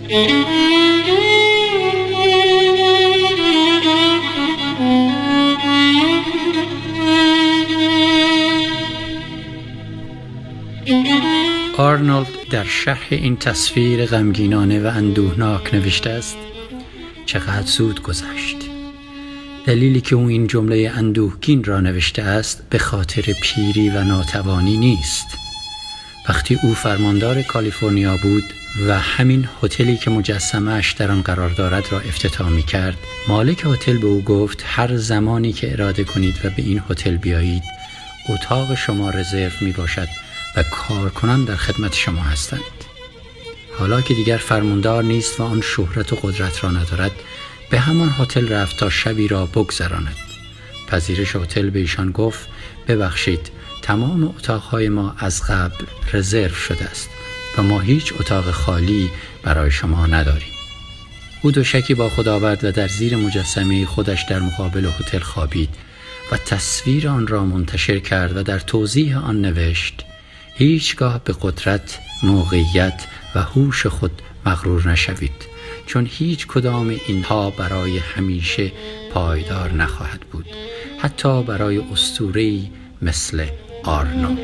آرنولد در شرح این تصویر غمگینانه و اندوهناک نوشته است: چقدر زود گذشت. دلیلی که او این جمله اندوهگین را نوشته است به خاطر پیری و ناتوانی نیست. وقتی او فرماندار کالیفرنیا بود و همین هتلی که مجسمه‌اش در آن قرار دارد را افتتاح می‌کرد، مالک هتل به او گفت هر زمانی که اراده کنید و به این هتل بیایید، اتاق شما رزرو می‌باشد و کارکنان در خدمت شما هستند. حالا که دیگر فرماندار نیست و آن شهرت و قدرت را ندارد، به همان هتل رفت تا شبی را بگذراند. پذیرش هتل به ایشان گفت ببخشید، تمام اتاقهای ما از قبل رزرو شده است و ما هیچ اتاق خالی برای شما نداریم. او دوشکی با خود آورد و در زیر مجسمه خودش در مقابل هتل خوابید و تصویر آن را منتشر کرد و در توضیح آن نوشت: هیچگاه به قدرت، موقعیت و هوش خود مغرور نشوید، چون هیچ کدام اینها برای همیشه پایدار نخواهد بود، حتی برای اسطوره‌ای مثل آرنولد.